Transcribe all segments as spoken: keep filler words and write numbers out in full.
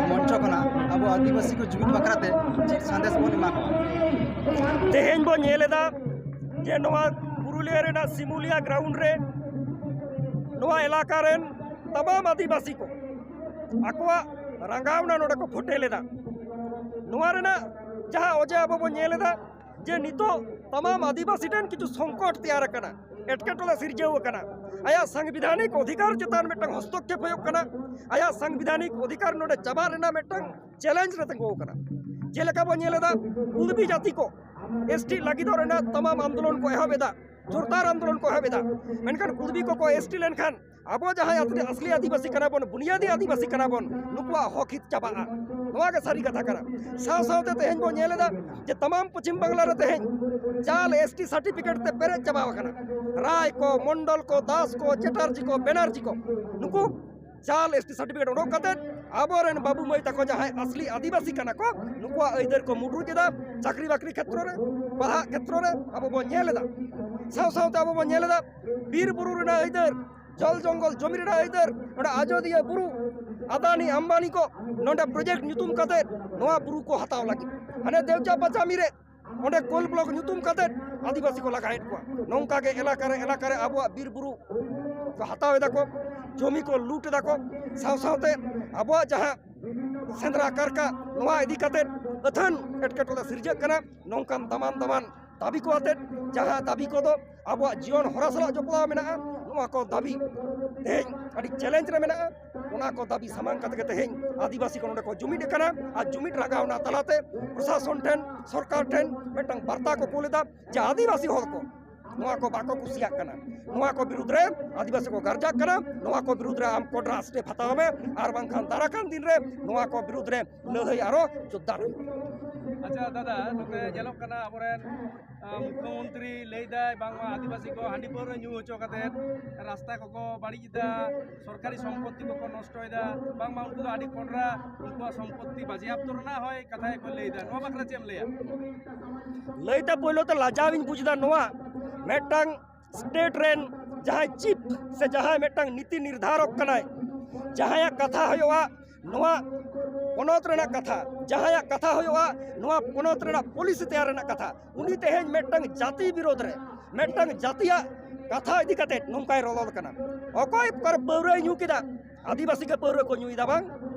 ᱢᱚᱧᱪᱚ ᱠᱷᱚᱱᱟᱜ ᱟᱵᱚ ᱟᱹᱫᱤᱵᱟᱹᱥᱤ ᱠᱚ ᱡᱩᱢᱤᱫ ᱵᱟᱠᱷᱨᱟ ᱛᱮ ᱪᱮᱫ ᱥᱟᱸᱫᱮᱥ ᱵᱚᱱ ᱮᱢᱟ ᱠᱚᱣᱟ? ᱛᱮᱦᱮᱧ ᱵᱚᱱ ᱧᱮᱞ ᱮᱫᱟ ᱡᱮ ᱱᱚᱣᱟ ᱯᱩᱨᱩᱞᱤᱭᱟᱹ ᱨᱮᱱᱟᱜ ᱥᱤᱢᱩᱞᱤᱭᱟ ᱜᱨᱟᱣᱩᱱᱰ ᱨᱮ ᱱᱚᱣᱟ ᱮᱞᱟᱠᱟ ᱨᱮᱱ ᱛᱟᱢᱟᱢ ᱟᱹᱫᱤᱵᱟᱹᱥᱤ ᱠᱚ ᱟᱠᱚᱣᱟᱜ ᱨᱟᱸᱜᱟᱣᱱᱟ ᱱᱚᱰᱮ ᱠᱚ ᱯᱷᱚᱴᱮᱞ ᱮᱫᱟ᱾ ᱱᱚᱣᱟ ᱨᱮᱱᱟᱜ ᱡᱟᱦᱟᱸ ᱚᱡᱮ ᱟᱵᱚ ᱵᱚᱱ ᱧᱮᱞ ᱮᱫᱟ ᱡᱮ ᱱᱤᱛᱚᱜ ᱛᱟᱢᱟᱢ ᱟᱹᱫᱤᱵᱟᱹᱥᱤ ᱴᱷᱮᱱ ᱠᱤᱪᱷᱩ ᱥᱚᱝᱠᱚᱴ ᱛᱮᱭᱟᱨ ᱟᱠᱟᱱᱟ, ᱮᱴᱠᱮᱴᱚᱬᱮ ᱥᱤᱨᱡᱟᱹᱣ ᱟᱠᱟᱱᱟ᱾ ᱟᱭᱟᱜ ᱥᱟᱝᱵᱤᱫᱷᱟᱱᱤᱠ ᱚᱫᱷᱤᱠᱟᱨ ᱪᱮᱛᱟᱱ ᱢᱤᱫᱴᱟᱝ ᱦᱚᱥᱛᱚᱠᱠᱷᱮᱯ ᱦᱩᱭᱩᱜ ᱠᱟᱱᱟ᱾ ᱟᱭᱟᱜ ᱥᱟᱝᱵᱤᱫᱷᱟᱱᱤᱠ ᱚᱫᱷᱤᱠᱟᱨ ᱱᱚᱰᱮ ᱪᱟᱵᱟᱜ ᱨᱮᱱᱟᱜ ᱢᱤᱫᱴᱟᱝ ᱪᱮᱞᱮᱧᱡᱽ ᱨᱮ ᱛᱤᱸᱜᱩ ᱟᱠᱟᱱᱟ᱾ ᱡᱮᱞᱮᱠᱟ ᱵᱚᱱ ᱧᱮᱞ ᱮᱫᱟ, ᱠᱩᱲᱢᱤ ᱡᱟᱹᱛᱤ ᱠᱚ ᱮᱥᱴᱤ ᱞᱟᱹᱜᱤᱫ ᱫᱚ ᱨᱮᱱᱟᱜ ᱛᱟᱢᱟᱢ ᱟᱱᱫᱳᱞᱚᱱ ᱠᱚ ᱮᱦᱚᱵ ᱮᱫᱟ, ᱡᱳᱨᱫᱟᱨ ᱟᱱᱫᱳᱞᱚᱱ ᱠᱚ ᱮᱦᱚᱵ ᱮᱫᱟ, ᱢᱮᱱᱠᱷᱟᱱ ᱠᱩᱲᱢᱤ ᱠᱚᱠᱚ ᱮᱥᱴᱤ ᱞᱮᱱᱠᱷᱟᱱ ᱟᱵᱚ ᱡᱟᱦᱟᱸᱭ ᱟᱛ- ᱟᱥᱞᱤ ᱟᱹᱫᱤᱵᱟᱹᱥᱤ ᱠᱟᱱᱟ ᱵᱚᱱ, ᱵᱩᱱᱤᱭᱟᱹᱫᱤ ᱟᱹᱫᱤᱵᱟᱹᱥᱤ ᱠᱟᱱᱟ ᱵᱚᱱ, ᱱᱩᱠᱩᱣᱟᱜ ᱦᱚᱠ ᱦᱤᱛ ᱪᱟᱵᱟᱜᱼᱟ᱾ ᱱᱚᱣᱟ ᱜᱮ ᱥᱟᱹᱨᱤ ᱠᱟᱛᱷᱟ ᱠᱟᱱᱟ᱾ ᱥᱟᱶ ᱥᱟᱶᱛᱮ ᱛᱮᱦᱮᱧ ᱵᱚᱱ ᱧᱮᱞ ᱮᱫᱟ ᱡᱮ ᱛᱟᱢᱟᱢ ᱯᱚᱪᱷᱤᱢ ᱵᱟᱝᱞᱟ ᱨᱮ ᱛᱮᱦᱮᱧ ᱡᱟᱞ ᱮᱥᱴᱤ ᱥᱟᱨᱴᱤᱯᱷᱤᱠᱮᱴ ᱛᱮ ᱯᱮᱨᱮᱡ ᱪᱟᱵᱟ ᱟᱠᱟᱱᱟ᱾ ᱨᱟᱭ ᱠᱚ, ᱢᱚᱱᱰᱚᱞ ᱠᱚ, ᱫᱟᱥ ᱠᱚ, ᱪᱮᱴᱟᱨᱡᱤ ᱠᱚ, ᱵᱮᱱᱟᱨᱡᱤ ᱠᱚ, ᱱᱩᱠᱩ ᱡᱟᱞ ᱮᱥᱴᱤ ᱥᱟᱨᱴᱤᱯᱷᱤᱠᱮᱴ ᱚᱰᱚᱠ ᱠᱟᱛᱮ ᱟᱵᱚᱨᱮᱱ ᱵᱟᱹᱵᱩ ᱢᱟᱹᱭ ᱛᱟᱠᱚ ᱡᱟᱦᱟᱸᱭ ᱟᱥᱞᱤ ᱟᱹᱫᱤᱵᱟᱹᱥᱤ ᱠᱟᱱᱟ ᱠᱚ, ᱱᱩᱠᱩᱣᱟᱜ ᱟᱹᱭᱫᱟᱹᱨ ᱠᱚ ᱢᱩᱰᱨᱩᱡ ᱮᱫᱟ᱾ ᱪᱟᱹᱠᱨᱤ ᱵᱟᱹᱠᱨᱤ ᱠᱷᱮᱛᱨᱚ ᱨᱮ, ᱯᱟᱲᱦᱟᱜ ᱠᱷᱮᱛᱨᱚ ᱨᱮ ᱟᱵᱚ ᱵᱚᱱ ᱧᱮᱞ ᱮᱫᱟ᱾ ᱥᱟᱶ ᱥᱟᱶᱛᱮ ᱟᱵᱚ ᱵᱚᱱ ᱧᱮᱞ ᱮᱫᱟ ᱵᱤᱨ ᱵᱩᱨᱩ ᱨᱮᱱᱟᱜ ᱟᱹᱭᱫᱟᱹᱨ, ᱡᱚᱞ ᱡᱚᱝᱜᱚᱞ ᱡᱚᱢᱤ ᱨᱮᱱᱟᱜ ᱟᱹᱭᱫᱟᱹᱨ, ᱱᱚᱰᱮ ᱟᱡᱚᱫᱤᱭᱟᱹ ᱵᱩᱨᱩ, ᱟᱫᱟᱱᱤ ᱟᱢᱵᱟᱱᱤ ᱠᱚ ᱱᱚᱰᱮ ᱯᱨᱚᱡᱮᱠᱴ ᱧᱩᱛᱩᱢ ᱠᱟᱛᱮ ᱱᱚᱣᱟ ᱵᱩᱨᱩ ᱠᱚ ᱦᱟᱛᱟᱣ ᱞᱟᱹᱜᱤᱫ᱾ ᱦᱟᱱᱮ ᱫᱮᱣᱪᱟ ᱯᱟᱪᱟᱢᱤ ᱨᱮ ᱚᱸᱰᱮ ᱠᱳᱞ ᱵᱞᱚᱠ ᱧᱩᱛᱩᱢ ᱠᱟᱛᱮ ᱟᱹᱫᱤᱵᱟᱹᱥᱤ ᱠᱚ ᱞᱟᱜᱟᱭᱮᱫ ᱠᱚᱣᱟ᱾ ᱱᱚᱝᱠᱟ ᱜᱮ ᱮᱞᱟᱠᱟ ᱨᱮ, ᱮᱞᱟᱠᱟ ᱨᱮ ᱟᱵᱚᱣᱟᱜ ᱵᱤᱨ ᱵᱩᱨᱩ ᱠᱚ ᱦᱟᱛᱟᱣ ᱮᱫᱟ ᱠᱚ, ᱡᱚᱢᱤ ᱠᱚ ᱞᱩᱴ ᱮᱫᱟ ᱠᱚ, ᱥᱟᱶ ᱥᱟᱶᱛᱮ ᱟᱵᱚᱣᱟᱜ ᱡᱟᱦᱟᱸ ᱥᱮᱸᱫᱽᱨᱟ ᱠᱟᱨᱠᱟ, ᱱᱚᱣᱟ ᱤᱫᱤ ᱠᱟᱛᱮ ᱟᱹᱛᱷᱟᱹᱱ ᱮᱴᱠᱮᱴᱚᱬᱮ ᱥᱤᱨᱡᱟᱹᱜ ᱠᱟᱱᱟ᱾ ᱱᱚᱝᱠᱟᱱ ᱫᱟᱢᱟᱱ ᱫᱟᱢᱟᱱ ᱫᱟᱹᱵᱤ ᱠᱚ ᱟᱛᱮᱫ, ᱡᱟᱦᱟᱸ ᱫᱟᱹᱵᱤ ᱠᱚᱫᱚ ᱟᱵᱚᱣᱟᱜ ᱡᱤᱭᱚᱱ ᱦᱚᱨᱟ ᱥᱟᱞᱟᱜ ᱡᱚᱯᱲᱟᱣ ᱢᱮᱱᱟᱜᱼᱟ, ᱱᱚᱣᱟ ᱠᱚ ᱫᱟᱹᱵᱤ ᱛᱮᱦᱮᱧ ᱟᱹᱰᱤ ᱪᱮᱞᱮᱧᱡᱽ ᱨᱮ ᱢᱮᱱᱟᱜᱼᱟ᱾ ᱚᱱᱟ ᱠᱚ ᱫᱟᱹᱵᱤ ᱥᱟᱢᱟᱝ ᱠᱟᱛᱮ ᱜᱮ ᱛᱮᱦᱮᱧ ᱟᱹᱫᱤᱵᱟᱹᱥᱤ ᱠᱚ ᱱᱚᱰᱮ ᱠᱚ ᱡᱩᱢᱤᱫ ᱟᱠᱟᱱᱟ ᱟᱨ ᱡᱩᱢᱤᱫ ᱨᱟᱸᱜᱟᱣᱱᱟ ᱛᱟᱞᱟᱛᱮ ᱯᱨᱚᱥᱟᱥᱚᱱ ᱴᱷᱮᱱ, ᱥᱚᱨᱠᱟᱨ ᱴᱷᱮᱱ ᱢᱤᱫᱴᱟᱝ ᱵᱟᱨᱛᱟ ᱠᱚ ᱠᱩᱞ ᱮᱫᱟ ᱡᱮ ᱟᱹᱫᱤᱵᱟᱹᱥᱤ ᱦᱚᱲ ᱠᱚ ᱱᱚᱣᱟ ᱠᱚ ᱵᱟᱠᱚ ᱠᱩᱥᱤᱭᱟᱜ ᱠᱟᱱᱟ᱾ ᱱᱚᱣᱟ ᱠᱚ ᱵᱤᱨᱩᱫᱽ ᱨᱮ ᱟᱹᱫᱤᱵᱟᱹᱥᱤ ᱠᱚ ᱜᱟᱨᱡᱟᱜ ᱠᱟᱱᱟ᱾ ᱱᱚᱣᱟ ᱠᱚ ᱵᱤᱨᱩᱫᱽ ᱨᱮ ᱟᱢ ᱠᱚᱰᱨᱟ ᱥᱴᱮᱯ ᱦᱟᱛᱟᱣ ᱢᱮ, ᱟᱨ ᱵᱟᱝᱠᱷᱟᱱ ᱫᱟᱨᱟᱠᱟᱱ ᱫᱤᱱ ᱨᱮ ᱱᱚᱣᱟ ᱠᱚ ᱵᱤᱨᱩᱫᱽ ᱨᱮ ᱞᱟᱹᱲᱦᱟᱹᱭ ᱟᱨᱚ ᱡᱳᱨᱫᱟᱨ ᱦᱩᱭᱩᱜᱼᱟ᱾ ᱟᱪᱪᱷᱟ ᱫᱟᱫᱟ, ᱱᱚᱛᱮ ᱧᱮᱞᱚᱜ ᱠᱟᱱᱟ ᱟᱵᱚᱨᱮᱱ ᱟᱸ, ᱢᱩᱠᱷᱭᱚᱢᱚᱱᱛᱨᱤ ᱞᱟᱹᱭᱫᱟᱭ ᱵᱟᱝᱢᱟ ᱟᱹᱫᱤᱵᱟᱹᱥᱤ ᱠᱚ ᱦᱟᱺᱰᱤ ᱯᱟᱹᱣᱨᱟᱹ ᱧᱩ ᱦᱚᱪᱚ ᱠᱟᱛᱮᱫ ᱨᱟᱥᱛᱟ ᱠᱚᱠᱚ ᱵᱟᱹᱲᱤᱡ ᱮᱫᱟ, ᱥᱚᱨᱠᱟᱨᱤ ᱥᱚᱢᱯᱚᱛᱛᱤ ᱠᱚᱠᱚ ᱱᱚᱥᱴᱚᱭᱮᱫᱟ, ᱵᱟᱝᱢᱟ ᱩᱱᱠᱩ ᱫᱚ ᱟᱹᱰᱤ ᱠᱚᱰᱨᱟ ᱩᱱᱠᱩᱣᱟᱜ ᱥᱚᱢᱯᱚᱛᱛᱤ ᱵᱟᱡᱮᱭᱟᱯᱛᱚ ᱨᱮᱱᱟᱜ ᱦᱚᱸᱭ ᱠᱟᱛᱷᱟ ᱜᱮᱠᱚ ᱞᱟᱹᱭᱫᱟ᱾ ᱱᱚᱣᱟ ᱵᱟᱠᱷᱨᱟ ᱪᱮᱫ ᱮᱢ ᱞᱟᱹᱭᱟ? ᱞᱟᱹᱭᱛᱮ ᱯᱳᱭᱞᱳ ᱛᱮ ᱞᱟᱡᱟᱣ ᱤᱧ ᱵᱩᱡᱽ ᱮᱫᱟ᱾ ᱱᱚᱣᱟ ᱢᱤᱫᱴᱟᱝ ᱥᱴᱮᱴ ᱨᱮᱱ ᱡᱟᱦᱟᱸᱭ ᱪᱤᱯ ᱥᱮ ᱡᱟᱦᱟᱸᱭ ᱢᱤᱫᱴᱟᱝ ᱱᱤᱛᱤ ᱱᱤᱨᱫᱷᱟᱨᱚᱠ ᱠᱟᱱᱟᱭ, ᱡᱟᱦᱟᱸᱭᱟᱜ ᱠᱟᱛᱷᱟ ᱦᱩᱭᱩᱜᱼᱟ, ᱱᱚᱣᱟ ᱯᱚᱱᱚᱛ ᱨᱮᱱᱟᱜ ᱠᱟᱛᱷᱟ, ᱡᱟᱦᱟᱸᱭᱟᱜ ᱠᱟᱛᱷᱟ ᱦᱩᱭᱩᱜᱼᱟ, ᱱᱚᱣᱟ ᱯᱚᱱᱚᱛ ᱨᱮᱱᱟᱜ ᱯᱚᱞᱤᱥᱤ ᱛᱮᱭᱟᱨ ᱨᱮᱱᱟᱜ ᱠᱟᱛᱷᱟ, ᱩᱱᱤ ᱛᱮᱦᱮᱧ ᱢᱤᱫᱴᱟᱝ ᱡᱟᱹᱛᱤ ᱵᱤᱨᱳᱫᱷ ᱨᱮ, ᱢᱤᱫᱴᱟᱝ ᱡᱟᱹᱛᱤᱭᱟᱜ ᱠᱟᱛᱷᱟ ᱤᱫᱤ ᱠᱟᱛᱮ ᱱᱚᱝᱠᱟᱭ ᱨᱚᱲ ᱠᱟᱱᱟ᱾ ᱚᱠᱚᱭ ᱚᱠᱟᱨᱮ ᱯᱟᱹᱣᱨᱟᱹᱭ ᱧᱩ ᱠᱮᱫᱟ? ᱟᱹᱫᱤᱵᱟᱹᱥᱤ ᱜᱮ ᱯᱟᱹᱣᱨᱟᱹ ᱠᱚ ᱧᱩᱭᱮᱫᱟ ᱵᱟᱝ?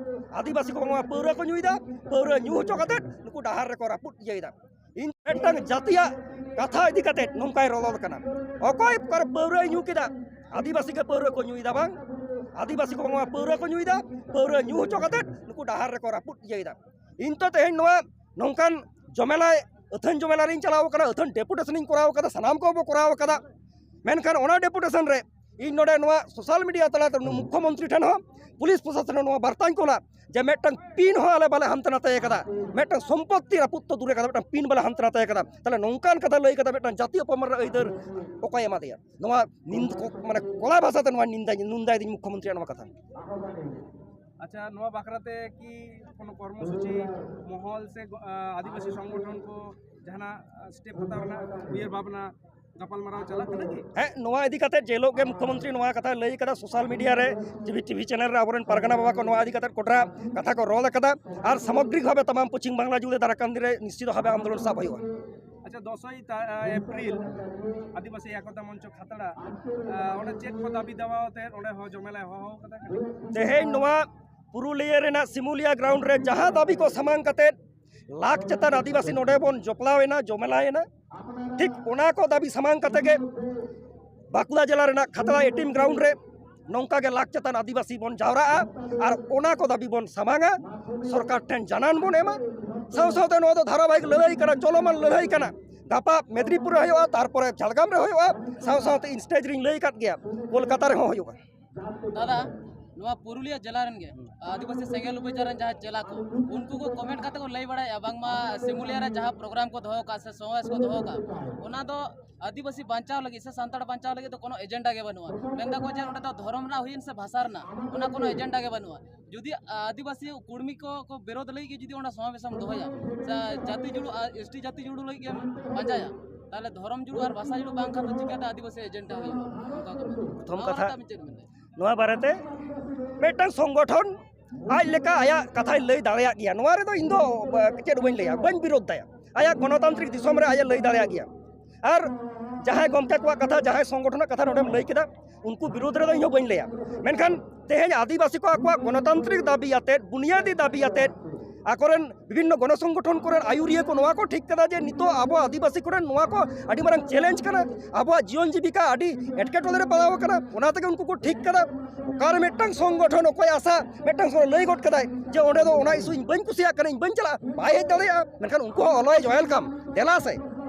ᱟᱹᱫᱤᱵᱟᱹᱥᱤ ᱠᱚ ᱵᱟᱝ ᱯᱟᱹᱣᱨᱟᱹ ᱠᱚ ᱧᱩᱭᱮᱫᱟ, ᱯᱟᱹᱣᱨᱟᱹ ᱧᱩ ᱦᱚᱪᱚ ᱠᱟᱛᱮ ᱱᱩᱠᱩ ᱰᱟᱦᱟᱨ ᱨᱮᱠᱚ ᱨᱟᱹᱯᱩᱫ ᱤᱭᱟᱹᱭᱮᱫᱟ᱾ ᱤᱧ ᱢᱤᱫᱴᱟᱝ ᱡᱟᱹᱛᱤᱭᱟᱜ ᱠᱟᱛᱷᱟ ᱤᱫᱤ ᱠᱟᱛᱮ ᱱᱚᱝᱠᱟᱭ ᱨᱚᱲ ᱠᱟᱱᱟ᱾ ᱚᱠᱚᱭ ᱚᱠᱟᱨᱮ ᱯᱟᱹᱣᱨᱟᱹᱭ ᱧᱩ ᱠᱮᱫᱟ? ᱟᱹᱫᱤᱵᱟᱹᱥᱤ ᱜᱮ ᱯᱟᱹᱣᱨᱟᱹ ᱠᱚ ᱧᱩᱭᱮᱫᱟ ᱵᱟᱝ? ᱟᱹᱫᱤᱵᱟᱹᱥᱤ ᱠᱚ ᱵᱟᱝ ᱯᱟᱹᱣᱨᱟᱹ ᱠᱚ ᱧᱩᱭᱮᱫᱟ, ᱯᱟᱹᱣᱨᱟᱹ ᱧᱩ ᱦᱚᱪᱚ ᱠᱟᱛᱮ ᱱᱩᱠᱩ ᱰᱟᱦᱟᱨ ᱨᱮᱠᱚ ᱨᱟᱹᱯᱩᱫ ᱤᱭᱟᱹᱭᱮᱫᱟ᱾ ᱤᱧ ᱛᱚ ᱛᱮᱦᱮᱧ ᱱᱚᱣᱟ ᱱᱚᱝᱠᱟᱱ ᱡᱚᱢᱮᱞᱟᱭ ᱟᱹᱛᱷᱟᱹᱱ ᱡᱚᱢᱮᱞᱟ ᱨᱤᱧ ᱪᱟᱞᱟᱣ ᱠᱟᱱᱟ, ᱟᱹᱛᱷᱟᱹᱱ ᱰᱮᱯᱩᱴᱮᱥᱚᱱ ᱤᱧ ᱠᱚᱨᱟᱣ ᱠᱟᱫᱟ, ᱥᱟᱱᱟᱢ ᱠᱚᱵᱚ ᱠᱚᱨᱟᱣ ᱠᱟᱫᱟ᱾ ᱢᱮᱱᱠᱷᱟᱱ ᱚᱱᱟ ᱰᱮᱯᱩᱴᱮᱥᱚᱱ ᱨᱮ ᱤᱧ ᱱᱚᱰᱮ ᱱᱚᱣᱟ ᱥᱳᱥᱟᱞ ᱢᱤᱰᱤᱭᱟ ᱛᱟᱞᱟᱛᱮ ᱱᱩᱭ ᱢᱩᱠᱠᱷᱚᱢᱚᱱᱛᱨᱤ ᱴᱷᱮᱱ ᱦᱚᱸ, ᱯᱩᱞᱤᱥ ᱯᱨᱚᱥᱟᱥᱚᱱ ᱦᱚᱸ ᱱᱚᱣᱟ ᱵᱟᱨᱛᱟᱧ ᱠᱚᱞᱟ ᱡᱮ ᱢᱤᱫᱴᱟᱝ ᱯᱤᱱ ᱦᱚᱸ ᱟᱞᱮ ᱵᱟᱞᱮ ᱦᱟᱱᱛᱮ ᱱᱟᱛᱮ ᱠᱟᱫᱟ, ᱢᱤᱫᱴᱟᱝ ᱥᱚᱢᱯᱚᱛᱛᱤ ᱨᱟᱹᱯᱩᱫ ᱛᱚ ᱫᱩᱨᱮ ᱠᱟᱫᱟ, ᱢᱤᱫᱴᱟᱝ ᱯᱤᱱ ᱵᱟᱞᱮ ᱦᱟᱱᱛᱮ ᱱᱟᱛᱮ ᱠᱟᱫᱟ᱾ ᱛᱟᱦᱞᱮ ᱱᱚᱝᱠᱟᱱ ᱠᱟᱛᱷᱟ ᱞᱟᱹᱭ ᱠᱟᱛᱮ ᱢᱤᱫᱴᱟᱝ ᱡᱟᱹᱛᱤ ᱚᱯᱚᱢᱟᱱ ᱨᱮ ᱟᱹᱭᱫᱟᱹᱨ ᱚᱠᱚᱭ ᱮᱢᱟ ᱫᱮᱭᱟ? ᱱᱚᱣᱟ ᱱᱤᱱᱫ-, ᱠᱚ-, ᱢᱟᱱᱮ ᱠᱚᱲᱟ ᱵᱷᱟᱥᱟᱛᱮ ᱱᱚᱣᱟ ᱱᱤᱱᱫᱟᱧ, ᱱᱩᱱᱫᱟᱭ ᱫᱤᱧ ᱢᱩᱠᱠᱷᱚᱢᱚᱱᱛᱨᱤᱭᱟᱜ ᱱᱚᱣᱟ ᱠᱟᱛᱷᱟ᱾ ᱟᱪᱪᱷᱟ, ᱱᱚᱣᱟ ᱵᱟᱠᱷᱨᱟ ᱛᱮ ᱠᱤ ᱠᱳᱱᱳ ᱠᱚᱨᱢᱚᱥᱩᱪᱤ ᱢᱚᱦᱚᱞ ᱥᱮ ᱜᱚ-, ᱟ, ᱟᱹᱫᱤᱵᱟᱹᱥᱤ ᱥᱚᱝᱜᱚᱴᱷᱚᱱ ᱠᱚ ᱡᱟᱦᱟᱱᱟᱜ, ᱟ, ᱥᱴᱮᱯ ᱦᱟᱛᱟᱣ ᱨᱮᱱᱟᱜ ᱩᱭᱦᱟᱹᱨ ᱵᱷᱟᱵᱽᱱᱟ ᱜᱟᱯᱟᱞᱢᱟᱨᱟᱣ ᱪᱟᱞᱟᱜ ᱠᱟᱱᱟ ᱠᱤ? ᱦᱮᱸ, ᱱᱚᱣᱟ ᱤᱫᱤ ᱠᱟᱛᱮ ᱡᱮ ᱦᱤᱞᱳᱜ ᱜᱮ ᱢᱩᱠᱠᱷᱚᱢᱚᱱᱛᱨᱤ ᱱᱚᱣᱟ ᱠᱟᱛᱷᱟᱭ ᱞᱟᱹᱭ ᱠᱟᱫᱟ, ᱥᱳᱥᱟᱞ ᱢᱤᱰᱤᱭᱟ ᱨᱮ, ᱴᱤᱵᱷᱤ, ᱴᱤᱵᱷᱤ ᱪᱮᱱᱮᱞ ᱨᱮ ᱟᱵᱚᱨᱮᱱ ᱯᱟᱨᱜᱟᱱᱟ ᱵᱟᱵᱟ ᱠᱚ ᱱᱚᱣᱟ ᱤᱫᱤ ᱠᱟᱛᱮ ᱠᱚᱴᱨᱟ ᱠᱟᱛᱷᱟ ᱠᱚ ᱨᱚᱲ ᱠᱟᱫᱟ᱾ ᱟᱨ ᱥᱟᱢᱚᱜᱽᱨᱤᱠ ᱵᱷᱟᱵᱮ ᱛᱟᱢᱟᱢ ᱯᱚᱪᱷᱤᱢ ᱵᱟᱝᱞᱟ ᱡᱩᱲᱮ ᱫᱟᱨᱟᱠᱟᱱᱫᱤ ᱨᱮ ᱱᱤᱥᱪᱤᱛ ᱵᱷᱟᱵᱮ ᱟᱱᱫᱳᱞᱚᱱ ᱥᱟᱵ ᱦᱩᱭᱩᱜᱼᱟ᱾ ᱟᱪᱪᱷᱟ, ᱫᱚᱥᱚᱭ ᱛᱟ-, ᱟ, ᱮᱯᱨᱤᱞ ᱟᱹᱫᱤᱵᱟᱹᱥᱤ ᱮᱠᱚᱛᱟ ᱢᱚᱧᱪᱚ ᱠᱷᱟᱛᱲᱟ, ᱟ, ᱚᱸᱰᱮ ᱪᱮᱫ ᱠᱚ ᱫᱟᱹᱵᱤ ᱫᱟᱣᱟ ᱟᱛᱮ ᱚᱸᱰᱮ ᱦᱚᱸ ᱡᱚᱢᱮᱞᱟᱭ ᱦᱚᱦᱚ ᱠᱟᱫᱟ? ᱛᱮᱦᱮᱧ ᱱᱚᱣᱟ ᱯᱩᱨᱩᱞᱤᱭᱟᱹ ᱨᱮᱱᱟᱜ ᱥᱤᱢᱩᱞᱤᱭᱟ ᱜᱨᱟᱣᱩᱱᱰ ᱨᱮ ᱡᱟᱦᱟᱸ ᱫᱟᱹᱵᱤ ᱠᱚ ᱥᱟᱢᱟᱝ ᱠᱟᱛᱮ ᱞᱟᱠᱷ ᱪᱮᱛᱟᱱ ᱟᱹᱫᱤᱵᱟᱹᱥᱤ ᱱᱚᱰᱮ ᱵᱚᱱ ᱡᱚᱯᱲᱟᱣ ᱮᱱᱟ, ᱡᱚᱢᱮᱞᱟᱭ ᱮᱱᱟ, ᱴᱷᱤᱠ ᱚᱱᱟ ᱠᱚ ᱫᱟᱹᱵᱤ ᱥᱟᱢᱟᱝ ᱠᱟᱛᱮ ᱜᱮ ᱵᱟᱸᱠᱩᱲᱟ ᱡᱮᱞᱟ ᱨᱮᱱᱟᱜ ᱠᱷᱟᱛᱲᱟ ᱮᱴᱤᱢ ᱜᱨᱟᱣᱩᱱᱰ ᱨᱮ ᱱᱚᱝᱠᱟ ᱜᱮ ᱞᱟᱠᱷ ᱪᱮᱛᱟᱱ ᱟᱹᱫᱤᱵᱟᱹᱥᱤ ᱵᱚᱱ ᱡᱟᱣᱨᱟᱜᱼᱟ ᱟᱨ ᱚᱱᱟ ᱠᱚ ᱫᱟᱹᱵᱤ ᱵᱚᱱ ᱥᱟᱢᱟᱝᱟ, ᱥᱚᱨᱠᱟᱨ ᱴᱷᱮᱱ ᱡᱟᱱᱟᱱ ᱵᱚᱱ ᱮᱢᱟ᱾ ᱥᱟᱶ ᱥᱟᱶᱛᱮ ᱱᱚᱣᱟ ᱫᱚ ᱫᱷᱟᱨᱟᱵᱟᱦᱤᱠ ᱞᱟᱹᱲᱦᱟᱹᱭ ᱠᱟᱱᱟ, ᱪᱚᱞᱚᱢᱟᱱ ᱞᱟᱹᱲᱦᱟᱹᱭ ᱠᱟᱱᱟ᱾ ᱜᱟᱯᱟ ᱢᱮᱫᱽᱱᱤᱯᱩᱨ ᱨᱮ ᱦᱩᱭᱩᱜᱼᱟ, ᱛᱟᱨᱯᱚᱨᱮ ᱡᱷᱟᱲᱜᱨᱟᱢ ᱨᱮ ᱦᱩᱭᱩᱜᱼᱟ, ᱥᱟᱶ ᱥᱟᱶᱛᱮ ᱤᱧ ᱥᱴᱮᱡᱽ ᱨᱤᱧ ᱞᱟᱹᱭ ᱟᱠᱟᱫ ᱜᱮᱭᱟ, ᱠᱳᱞᱠᱟᱛᱟ ᱨᱮᱦᱚᱸ ᱦᱩᱭᱩᱜᱼᱟ᱾ ᱫᱟᱫᱟ, ᱱᱚᱣᱟ ᱯᱩᱨᱩᱞᱤᱭᱟᱹ ᱡᱮᱞᱟ ᱨᱮᱱ ᱜᱮ ᱟᱹᱫᱤᱵᱟᱹᱥᱤ ᱥᱮᱸᱜᱮᱞ ᱩᱯᱮᱡᱟ ᱨᱮᱱ ᱡᱟᱦᱟᱸ ᱪᱮᱞᱟ ᱠᱚ, ᱩᱱᱠᱩ ᱠᱚ ᱠᱚᱢᱮᱱᱴ ᱠᱟᱛᱮ ᱠᱚ ᱞᱟᱹᱭ ᱵᱟᱲᱟᱭᱮᱫᱼᱟ ᱵᱟᱝᱢᱟ ᱥᱤᱢᱩᱞᱤᱭᱟ ᱨᱮ ᱡᱟᱦᱟᱸ ᱯᱨᱳᱜᱨᱟᱢ ᱠᱚ ᱫᱚᱦᱚ ᱠᱟᱜᱼᱟ ᱥᱮ ᱥᱚᱢᱟᱵᱮᱥ ᱠᱚ ᱫᱚᱦᱚ ᱠᱟᱜᱼᱟ, ᱚᱱᱟ ᱫᱚ ᱟᱹᱫᱤᱵᱟᱹᱥᱤ ᱵᱟᱧᱪᱟᱣ ᱞᱟᱹᱜᱤᱫ ᱥᱮ ᱥᱟᱱᱛᱟᱲ ᱵᱟᱧᱪᱟᱣ ᱞᱟᱹᱜᱤᱫ ᱫᱚ ᱠᱳᱱᱳ ᱮᱡᱮᱱᱰᱟ ᱜᱮ ᱵᱟᱹᱱᱩᱜᱼᱟ᱾ ᱢᱮᱱ ᱫᱟᱠᱚ ᱡᱮ ᱚᱸᱰᱮ ᱫᱚ ᱫᱷᱚᱨᱚᱢ ᱨᱮᱱᱟᱜ ᱦᱩᱭᱮᱱ ᱥᱮ ᱵᱷᱟᱥᱟ ᱨᱮᱱᱟᱜ, ᱚᱱᱟ ᱠᱳᱱᱳ ᱮᱡᱮᱱᱰᱟ ᱜᱮ ᱵᱟᱹᱱᱩᱜᱼᱟ᱾ ᱡᱩᱫᱤ ᱟᱹᱫᱤᱵᱟᱹᱥᱤ ᱠᱩᱲᱢᱤ ᱠᱚ, ᱠᱚ ᱵᱤᱨᱳᱫᱷ ᱞᱟᱹᱜᱤᱫ ᱜᱮ ᱡᱩᱫᱤ ᱚᱸᱰᱮ ᱥᱚᱢᱟᱵᱮᱥ ᱮᱢ ᱫᱚᱦᱚᱭᱟ, ᱥᱮ ᱡᱟᱹᱛᱤ ᱡᱩᱲᱩ, ᱟ, ᱮᱥ ᱴᱤ ᱡᱟᱹᱛᱤ ᱡᱩᱲᱩ ᱞᱟᱹᱜᱤᱫ ᱜᱮᱢ ᱯᱟᱸᱡᱟᱭᱟ, ᱛᱟᱦᱚᱞᱮ ᱫᱷᱚᱨᱚᱢ ᱡᱩᱲᱩ ᱟᱨ ᱵᱷᱟᱥᱟ ᱡᱩᱲᱩ ᱵᱟᱝᱠᱷᱟᱱ ᱫᱚ ᱪᱤᱠᱟᱹᱛᱮ ᱟᱹᱫᱤᱵᱟᱹᱥᱤ ᱮᱡᱮᱱᱰᱟ ᱦᱩᱭᱩᱜᱼᱟ? ᱚᱱᱠᱟ ᱠᱚ ᱢᱮᱱᱟ᱾ ᱯᱨᱚᱛᱷᱚᱢ ᱱᱚᱣᱟ ᱠᱟᱛᱷᱟ, ᱵᱟᱨᱮᱛᱮ ᱟᱵᱤᱱ ᱪᱮᱫ ᱵᱤᱱ ᱞᱟᱹᱭᱟ? ᱱᱚᱣᱟ ᱵᱟᱨᱮᱛᱮ ᱢᱤᱫᱴᱟᱝ ᱥᱚᱝᱜᱚᱴᱷᱚᱱ ᱟᱡ ᱞᱮᱠᱟ ᱟᱭᱟᱜ ᱠᱟᱛᱷᱟᱭ ᱞᱟᱹᱭ ᱫᱟᱲᱮᱭᱟᱜ ᱜᱮᱭᱟ᱾ ᱱᱚᱣᱟ ᱨᱮᱫᱚ ᱤᱧ ᱫᱚ ᱪᱮᱫ ᱵᱟᱹᱧ ᱞᱟᱹᱭᱟ, ᱵᱟᱹᱧ ᱵᱤᱨᱳᱫᱷ ᱛᱟᱭᱟ᱾ ᱟᱭᱟᱜ ᱜᱚᱱᱚᱛᱟᱱᱛᱨᱤᱠ ᱫᱤᱥᱚᱢ ᱨᱮ ᱟᱡ ᱮ ᱞᱟᱹᱭ ᱫᱟᱲᱮᱭᱟᱜ ᱜᱮᱭᱟ᱾ ᱟᱨ ᱡᱟᱦᱟᱸᱭ ᱜᱚᱢᱠᱮ ᱠᱚᱣᱟᱜ ᱠᱟᱛᱷᱟ, ᱡᱟᱦᱟᱸᱭ ᱥᱚᱝᱜᱚᱴᱷᱚᱱᱟᱜ ᱠᱟᱛᱷᱟ ᱱᱚᱰᱮᱢ ᱞᱟᱹᱭ ᱠᱮᱫᱟ, ᱩᱱᱠᱩ ᱵᱤᱨᱳᱫᱷ ᱨᱮᱫᱚ ᱤᱧ ᱦᱚᱸ ᱵᱟᱹᱧ ᱞᱟᱹᱭᱟ᱾ ᱢᱮᱱᱠᱷᱟᱱ ᱛᱮᱦᱮᱧ ᱟᱹᱫᱤᱵᱟᱹᱥᱤ ᱠᱚ ᱟᱠᱚᱣᱟᱜ ᱜᱚᱱᱚᱛᱟᱱᱛᱨᱤᱠ ᱫᱟᱹᱵᱤ ᱟᱛᱮᱫ, ᱵᱩᱱᱤᱭᱟᱹᱫᱤ ᱫᱟᱹᱵᱤ ᱟᱛᱮᱫ, ᱟᱠᱚᱨᱮᱱ ᱵᱤᱵᱷᱤᱱᱱᱚ ᱜᱚᱱᱚ ᱥᱚᱝᱜᱚᱴᱷᱚᱱ ᱠᱚᱨᱮᱱ ᱟᱹᱭᱩᱨᱤᱭᱟᱹ ᱠᱚ ᱱᱚᱣᱟ ᱠᱚ ᱴᱷᱤᱠ ᱠᱟᱫᱟ ᱡᱮ ᱱᱤᱛᱚᱜ ᱟᱵᱚ ᱟᱹᱫᱤᱵᱟᱹᱥᱤ ᱠᱚᱨᱮᱱ ᱱᱚᱣᱟ ᱠᱚ ᱟᱹᱰᱤ ᱢᱟᱨᱟᱝ ᱪᱮᱞᱮᱧᱡᱽ ᱠᱟᱱᱟ, ᱟᱵᱚᱣᱟᱜ ᱡᱤᱭᱚᱱ ᱡᱤᱵᱤᱠᱟ ᱟᱹᱰᱤ ᱮᱴᱠᱮᱴᱚᱬᱮ ᱨᱮ ᱯᱟᱲᱟᱣ ᱟᱠᱟᱱᱟ᱾ ᱚᱱᱟ ᱛᱮᱜᱮ ᱩᱱᱠᱩ ᱠᱚ ᱴᱷᱤᱠ ᱠᱟᱫᱟ᱾ ᱚᱠᱟᱨᱮ ᱢᱤᱫᱴᱟᱝ ᱥᱚᱝᱜᱚᱴᱷᱚᱱ, ᱚᱠᱚᱭ ᱟᱥᱟ ᱢᱤᱫᱴᱟᱝ ᱥᱚᱝᱜᱚᱴᱷᱚᱱ ᱞᱟᱹᱭ ᱜᱚᱫ ᱠᱟᱫᱟᱭ ᱡᱮ ᱚᱸᱰᱮ ᱫᱚ ᱚᱱᱟ ᱤᱥᱩ ᱤᱧ ᱵᱟᱹᱧ ᱠᱩᱥᱤᱭᱟᱜ ᱠᱟᱱᱟ, ᱤᱧ ᱵᱟᱹᱧ ᱪᱟᱞᱟᱜᱼᱟ, ᱵᱟᱭ ᱦᱮᱡ ᱫᱟᱲᱮᱭᱟᱜᱼᱟ᱾ ᱢᱮᱱᱠᱷᱟᱱ ᱩᱱᱠᱩ ᱦᱚᱸ always welcome, ᱫᱮᱞᱟ ᱥᱮ,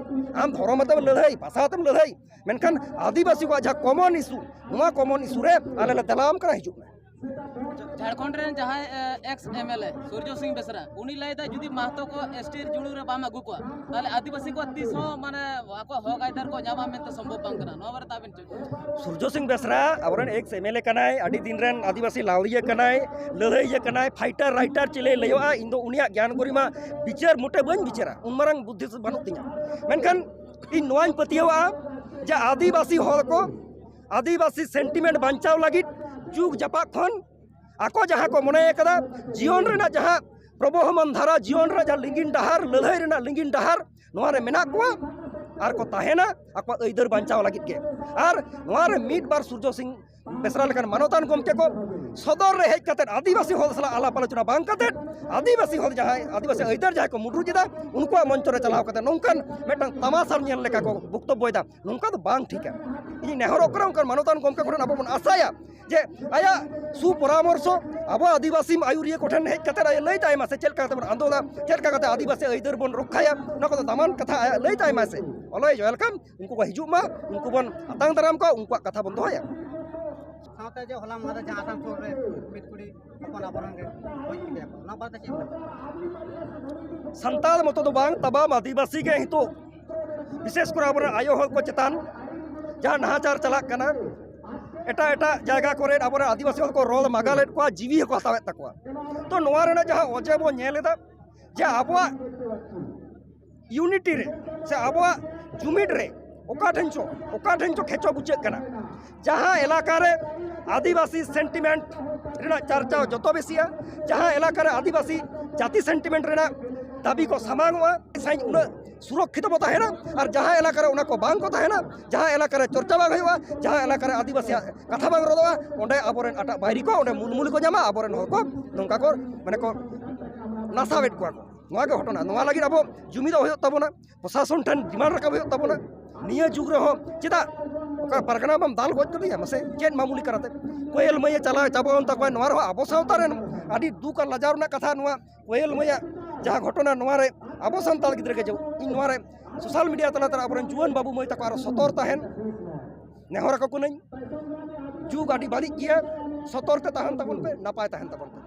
ᱟᱢ ᱫᱷᱚᱨᱚᱢ ᱟᱛᱮᱢ ᱞᱟᱹᱲᱦᱟᱹᱭ, ᱵᱷᱟᱥᱟ ᱟᱛᱮᱢ ᱞᱟᱹᱲᱦᱟᱹᱭ, ᱢᱮᱱᱠᱷᱟᱱ ᱟᱹᱫᱤᱵᱟᱹᱥᱤ ᱠᱚᱣᱟᱜ ᱡᱟᱦᱟᱸ ᱠᱚᱢᱚᱱ ᱤᱥᱩ, ᱱᱚᱣᱟ ᱠᱚᱢᱚᱱ ᱤᱥᱩ ᱨᱮ ᱟᱞᱮ ᱞᱮ ᱫᱮᱞᱟᱣᱟᱢ ᱠᱟᱱᱟ, ᱦᱤᱡᱩᱜ ᱢᱮ᱾ ᱡᱷᱟᱲᱠᱷᱚᱸᱰ ᱨᱮᱱ ᱡᱟᱦᱟᱸᱭ ᱮᱠᱥ ᱮᱢ ᱮᱞ ᱮ ᱥᱩᱨᱡᱚ ᱥᱤᱝ ᱵᱮᱥᱨᱟ, ᱩᱱᱤ ᱞᱟᱹᱭᱫᱟ ᱡᱩᱫᱤ ᱢᱟᱦᱛᱚ ᱠᱚ ᱮᱥ ᱴᱤ ᱡᱩᱲᱩ ᱨᱮ ᱵᱟᱢ ᱟᱹᱜᱩ ᱠᱚᱣᱟ, ᱛᱟᱦᱚᱞᱮ ᱟᱹᱫᱤᱵᱟᱹᱥᱤ ᱠᱚᱣᱟᱜ ᱛᱤᱥ ᱦᱚᱸ ᱢᱟᱱᱮ ᱟᱠᱚᱣᱟᱜ ᱦᱚᱠ ᱟᱹᱭᱫᱟᱹᱨ ᱠᱚ ᱧᱟᱢᱟ ᱢᱮᱱᱛᱮ ᱥᱚᱢᱵᱷᱚᱵ ᱵᱟᱝ ᱠᱟᱱᱟ᱾ ᱱᱚᱣᱟ ᱵᱟᱨᱮᱛᱮ ᱟᱵᱮᱱ ᱪᱮᱫ? ᱥᱩᱨᱡᱚ ᱥᱤᱝ ᱵᱮᱥᱨᱟ ᱟᱵᱚᱨᱮᱱ ᱮᱠᱥ ᱮᱢ ᱮᱞ ᱮ ᱠᱟᱱᱟᱭ, ᱟᱹᱰᱤ ᱫᱤᱱ ᱨᱮᱱ ᱟᱹᱫᱤᱵᱟᱹᱥᱤ ᱞᱟᱹᱣᱲᱤᱭᱟᱹ ᱠᱟᱱᱟᱭ, ᱞᱟᱹᱲᱦᱟᱹᱭᱤᱭᱟᱹ ᱠᱟᱱᱟᱭ, ᱯᱷᱟᱭᱴᱟᱨ ᱨᱟᱭᱴᱟᱨ ᱪᱮᱞᱮ ᱞᱟᱹᱭᱚᱜᱼᱟ, ᱤᱧ ᱫᱚ ᱩᱱᱤᱭᱟᱜ ᱜᱮᱭᱟᱱ ᱜᱚᱨᱤᱢᱟ ᱵᱤᱪᱟᱹᱨ ᱢᱚᱴᱮ ᱵᱟᱹᱧ ᱵᱤᱪᱟᱹᱨᱟ, ᱩᱱ ᱢᱟᱨᱟᱝ ᱵᱩᱫᱽᱫᱷᱤ ᱵᱟᱹᱱᱩᱜ ᱛᱤᱧᱟ᱾ ᱢᱮᱱᱠᱷᱟᱱ ᱤᱧ ᱱᱚᱣᱟᱧ ᱯᱟᱹᱛᱭᱟᱹᱣᱟᱜᱼᱟ ᱡᱮ ᱟᱹᱫᱤᱵᱟᱹᱥᱤ ᱦᱚᱲ ᱠᱚ ᱟᱹᱫᱤᱵᱟᱹᱥᱤ ᱥᱮᱱᱴᱤᱢᱮᱱᱴ ᱵᱟᱧᱪᱟᱣ ᱞᱟᱹᱜᱤᱫ ᱡᱩᱜᱽ ᱡᱟᱯᱟᱜ ᱠᱷᱚᱱ ᱟᱠᱚ ᱡᱟᱦᱟᱸ ᱠᱚ ᱢᱚᱱᱮ ᱟᱠᱟᱫᱟ, ᱡᱤᱭᱚᱱ ᱨᱮᱱᱟᱜ ᱡᱟᱦᱟᱸ ᱯᱨᱚᱵᱚᱦᱚᱢᱟᱱ ᱫᱷᱟᱨᱟ, ᱡᱤᱭᱚᱱ ᱨᱮᱱᱟᱜ ᱡᱟᱦᱟᱸ ᱞᱤᱸᱜᱤᱱ ᱰᱟᱦᱟᱨ, ᱞᱟᱹᱲᱦᱟᱹᱭ ᱨᱮᱱᱟᱜ ᱞᱤᱸᱜᱤᱱ ᱰᱟᱦᱟᱨ, ᱱᱚᱣᱟ ᱨᱮ ᱢᱮᱱᱟᱜ ᱠᱚᱣᱟ ᱟᱨ ᱠᱚ ᱛᱟᱦᱮᱱᱟ ᱟᱠᱚᱣᱟᱜ ᱟᱹᱭᱫᱟᱹᱨ ᱵᱟᱧᱪᱟᱣ ᱞᱟᱹᱜᱤᱫ ᱜᱮ᱾ ᱟᱨ ᱱᱚᱣᱟ ᱨᱮ ᱢᱤᱫ ᱵᱟᱨ ᱥᱩᱨᱡᱚ ᱥᱤᱝ ᱵᱮᱥᱨᱟ ᱞᱮᱠᱟᱱ ᱢᱟᱱᱚᱛᱟᱱ ᱜᱚᱢᱠᱮ ᱠᱚ ᱥᱚᱫᱚᱨ ᱨᱮ ᱦᱮᱡ ᱠᱟᱛᱮᱫ ᱟᱹᱫᱤᱵᱟᱹᱥᱤ ᱦᱚᱲ ᱥᱟᱞᱟᱜ ᱟᱞᱟᱯ ᱟᱞᱳᱪᱚᱱᱟ ᱵᱟᱝ ᱠᱟᱛᱮᱫ, ᱟᱹᱫᱤᱵᱟᱹᱥᱤ ᱦᱚᱲ ᱡᱟᱦᱟᱸᱭ ᱟᱹᱫᱤᱵᱟᱹᱥᱤ ᱟᱹᱭᱫᱟᱹᱨ ᱡᱟᱦᱟᱸᱭ ᱠᱚ ᱢᱩᱰᱨᱩᱡ ᱮᱫᱟ, ᱩᱱᱠᱩᱣᱟᱜ ᱢᱚᱧᱪᱚ ᱨᱮ ᱪᱟᱞᱟᱣ ᱠᱟᱛᱮᱫ ᱱᱚᱝᱠᱟᱱ ᱢᱤᱫᱴᱟᱝ ᱛᱟᱢᱟᱥᱟ ᱧᱮᱞ ᱞᱮᱠᱟ ᱠᱚ ᱵᱚᱠᱛᱚᱵᱵᱚᱭᱮᱫᱟ, ᱱᱚᱝᱠᱟ ᱫᱚ ᱵᱟᱝ ᱴᱷᱤᱠᱟ᱾ ᱤᱧ ᱱᱮᱦᱚᱨᱚᱜ ᱠᱟᱱᱟ ᱚᱱᱠᱟᱱ ᱢᱟᱱᱚᱛᱟᱱ ᱜᱚᱢᱠᱮ ᱠᱚᱴᱷᱮᱱ ᱟᱵᱚ ᱵᱚᱱ ᱟᱥᱟᱭᱟ ᱡᱮ ᱟᱭᱟᱜ ᱥᱩᱯᱚᱨᱟᱢᱚᱨᱥᱚ ᱟᱵᱚ ᱟᱹᱫᱤᱵᱟᱹᱥᱤ ᱟᱹᱭᱩᱨᱤᱭᱟᱹ ᱠᱚᱴᱷᱮᱱ ᱦᱮᱡ ᱠᱟᱛᱮᱫ ᱟᱭ ᱞᱟᱹᱭ ᱛᱟᱭ ᱢᱟ ᱥᱮ, ᱪᱮᱫ ᱞᱮᱠᱟ ᱠᱟᱛᱮ ᱵᱚᱱ ᱟᱱᱫᱳᱞᱟ, ᱪᱮᱫ ᱞᱮᱠᱟ ᱠᱟᱛᱮ ᱟᱹᱫᱤᱵᱟᱹᱥᱤ ᱟᱹᱭᱫᱟᱹᱨ ᱵᱚᱱ ᱨᱚᱠᱠᱷᱟᱭᱟ, ᱱᱚᱣᱟ ᱠᱚᱫᱚ ᱫᱟᱢᱟᱱ ᱠᱟᱛᱷᱟ ᱟᱭᱟᱜ ᱞᱟᱹᱭ ᱛᱟᱭ ᱢᱟ ᱥᱮ᱾ Always welcome, ᱩᱱᱠᱩ ᱠᱚ ᱦᱤᱡᱩᱜ ᱢᱟ, ᱩᱱᱠᱩ ᱵᱚᱱ ᱟᱛᱟᱝ ᱫᱟᱨᱟᱢ ᱠᱚᱣᱟ, ᱩᱱᱠᱩᱣᱟᱜ ᱠᱟᱛᱷᱟ ᱵᱚᱱ ᱫᱚᱦᱚᱭᱟ᱾ ᱥᱟᱶᱛᱮ ᱡᱮ ᱦᱚᱞᱟ ᱢᱟᱦᱫᱮᱨ ᱡᱟᱦᱟᱸ ᱟᱥᱟᱱᱥᱳᱞ ᱨᱮ ᱢᱤᱫ ᱠᱩᱲᱤ ᱦᱚᱯᱚᱱ ᱟᱵᱚᱨᱮᱱ ᱜᱮ ᱜᱚᱡ ᱠᱮᱫᱮᱭᱟ ᱠᱚ, ᱚᱱᱟ ᱵᱟᱨᱮᱛᱮ ᱪᱮᱫ ᱮᱢ ᱞᱟᱹᱭᱟ? ᱥᱟᱱᱛᱟᱲ ᱢᱚᱛᱚ ᱫᱚ ᱵᱟᱝ, ᱛᱟᱢᱟᱢ ᱟᱹᱫᱤᱵᱟᱹᱥᱤ ᱜᱮ ᱱᱤᱛᱚᱜ, ᱵᱤᱥᱮᱥ ᱠᱚᱨᱮ ᱟᱵᱚᱨᱮᱱ ᱟᱭᱳ ᱦᱚᱲ ᱠᱚ ᱪᱮᱛᱟᱱ ᱡᱟᱦᱟᱸ ᱱᱟᱦᱟᱪᱟᱨ ᱪᱟᱞᱟᱜ ᱠᱟᱱᱟ, ᱮᱴᱟᱜ ᱮᱴᱟᱜ ᱡᱟᱭᱜᱟ ᱠᱚᱨᱮ ᱟᱵᱚᱨᱮᱱ ᱟᱹᱫᱤᱵᱟᱹᱥᱤ ᱦᱚᱲ ᱠᱚ ᱨᱚᱲ ᱢᱟᱜᱟᱞᱮᱫ ᱠᱚᱣᱟ, ᱡᱤᱣᱤ ᱦᱚᱸᱠᱚ ᱦᱟᱛᱟᱣᱮᱫ ᱛᱟᱠᱚᱣᱟ᱾ ᱛᱚ ᱱᱚᱣᱟ ᱨᱮᱱᱟᱜ ᱡᱟᱦᱟᱸ ᱚᱡᱮ ᱵᱚᱱ ᱧᱮᱞ ᱮᱫᱟ ᱡᱮ ᱟᱵᱚᱣᱟᱜ ᱤᱭᱩᱱᱤᱴᱤ ᱨᱮ ᱥᱮ ᱟᱵᱚᱣᱟᱜ ᱡᱩᱢᱤᱫ ᱨᱮ ᱚᱠᱟ ᱴᱷᱮᱱ ᱪᱚ, ᱚᱠᱟ ᱴᱷᱮᱱ ᱪᱚ ᱠᱷᱮᱪᱚ ᱵᱩᱡᱷᱟᱹᱜ ᱠᱟᱱᱟ᱾ ᱡᱟᱦᱟᱸ ᱮᱞᱟᱠᱟ ᱨᱮ ᱟᱹᱫᱤᱵᱟᱹᱥᱤ ᱥᱮᱱᱴᱤᱢᱮᱱᱴ ᱨᱮᱱᱟᱜ ᱪᱟᱨᱪᱟᱣ ᱡᱚᱛᱚ ᱵᱮᱥᱤᱜᱼᱟ᱾ ᱡᱟᱦᱟᱸ ᱮᱞᱟᱠᱟ ᱨᱮ ᱟᱹᱫᱤᱵᱟᱹᱥᱤ ᱡᱟᱹᱛᱤ ᱥᱮᱱᱴᱤᱢᱮᱱᱴ ᱨᱮᱱᱟᱜ ᱫᱟᱹᱵᱤ ᱠᱚ ᱥᱟᱢᱟᱝᱚᱜᱼᱟ, ᱥᱟᱹᱦᱤᱡ ᱩᱱᱟᱹᱜ ᱥᱩᱨᱚᱠᱠᱷᱤᱛ ᱵᱚ ᱛᱟᱦᱮᱱᱟ᱾ ᱟᱨ ᱡᱟᱦᱟᱸ ᱮᱞᱟᱠᱟ ᱨᱮ ᱚᱱᱟ ᱠᱚ ᱵᱟᱝ ᱠᱚ ᱛᱟᱦᱮᱱᱟ, ᱡᱟᱦᱟᱸ ᱮᱞᱟᱠᱟ ᱨᱮ ᱪᱚᱨᱪᱟ ᱵᱟᱝ ᱦᱩᱭᱩᱜᱼᱟ, ᱡᱟᱦᱟᱸ ᱮᱞᱟᱠᱟ ᱨᱮ ᱟᱹᱫᱤᱵᱟᱹᱥᱤᱭᱟᱜ ᱠᱟᱛᱷᱟ ᱵᱟᱝ ᱨᱚᱲᱚᱜᱼᱟ, ᱚᱸᱰᱮ ᱟᱵᱚᱨᱮᱱ ᱟᱴᱟᱜ ᱵᱟᱹᱭᱨᱤ ᱠᱚ ᱚᱸᱰᱮ ᱢᱩᱞᱢᱩᱞᱤ ᱠᱚ ᱧᱟᱢᱟ, ᱟᱵᱚᱨᱮᱱ ᱦᱚᱲ ᱠᱚ ᱱᱚᱝᱠᱟ ᱠᱚ ᱢᱟᱱᱮ ᱠᱚ ᱱᱟᱥᱟᱣᱮᱫ ᱠᱚᱣᱟ ᱠᱚ᱾ ᱱᱚᱣᱟ ᱜᱮ ᱜᱷᱚᱴᱚᱱᱟ᱾ ᱱᱚᱣᱟ ᱞᱟᱹᱜᱤᱫ ᱟᱵᱚ ᱡᱩᱢᱤᱫᱚᱜ ᱦᱩᱭᱩᱜ ᱛᱟᱵᱚᱱᱟ, ᱯᱨᱚᱥᱟᱥᱚᱱ ᱴᱷᱮᱱ ᱰᱤᱢᱟᱱᱰ ᱨᱟᱠᱟᱵ ᱦᱩᱭᱩᱜ ᱛᱟᱵᱚᱱᱟ᱾ ᱱᱤᱭᱟᱹ ᱡᱩᱜᱽ ᱨᱮᱦᱚᱸ ᱪᱮᱫᱟᱜ ᱚᱠᱟ ᱯᱟᱨᱜᱟᱱᱟ ᱵᱟᱢ ᱫᱟᱞ ᱜᱚᱡ ᱠᱮᱫᱮᱭᱟ? ᱢᱟᱥᱮ ᱪᱮᱫ ᱢᱟᱢᱩᱞᱤ ᱠᱟᱱᱟ ᱛᱮ? ᱠᱳᱭᱮᱞ ᱢᱟᱹᱭᱮ ᱪᱟᱞᱟᱣ ᱪᱟᱵᱟᱣᱮᱱ ᱛᱟᱠᱚᱣᱟ, ᱱᱚᱣᱟ ᱨᱮᱦᱚᱸ ᱟᱵᱚ ᱥᱟᱶᱛᱟ ᱨᱮᱱ ᱟᱹᱰᱤ ᱫᱩᱠ ᱟᱨ ᱞᱟᱡᱟᱣ ᱨᱮᱱᱟᱜ ᱠᱟᱛᱷᱟ᱾ ᱱᱚᱣᱟ ᱠᱳᱭᱮᱞ ᱢᱟᱹᱭᱟᱜ ᱡᱟᱦᱟᱸ ᱜᱷᱚᱴᱚᱱᱟ, ᱱᱚᱣᱟ ᱨᱮ ᱟᱵᱚ ᱥᱟᱱᱛᱟᱲ ᱜᱤᱫᱽᱨᱟᱹ ᱜᱮ ᱡᱮ ᱤᱧ ᱱᱚᱣᱟ ᱨᱮ ᱥᱳᱥᱟᱞ ᱢᱤᱰᱤᱭᱟ ᱛᱟᱞᱟ ᱛᱮ ᱟᱵᱚᱨᱮᱱ ᱡᱩᱣᱟᱹᱱ ᱵᱟᱹᱵᱩ ᱢᱟᱹᱭ ᱛᱟᱠᱚ ᱟᱨᱚ ᱥᱚᱛᱚᱨ ᱛᱟᱦᱮᱱ ᱱᱮᱦᱚᱨ ᱟᱠᱚ ᱠᱟᱹᱱᱟᱹᱧ᱾ ᱡᱩᱜᱽ ᱟᱹᱰᱤ ᱵᱟᱹᱲᱤᱡ ᱜᱮᱭᱟ, ᱥᱚᱛᱚᱨ ᱛᱮ ᱛᱟᱦᱮᱱ ᱛᱟᱵᱚᱱ ᱯᱮ, ᱱᱟᱯᱟᱭ ᱛᱟᱦᱮᱱ ᱛᱟᱵᱚᱱ ᱯᱮ᱾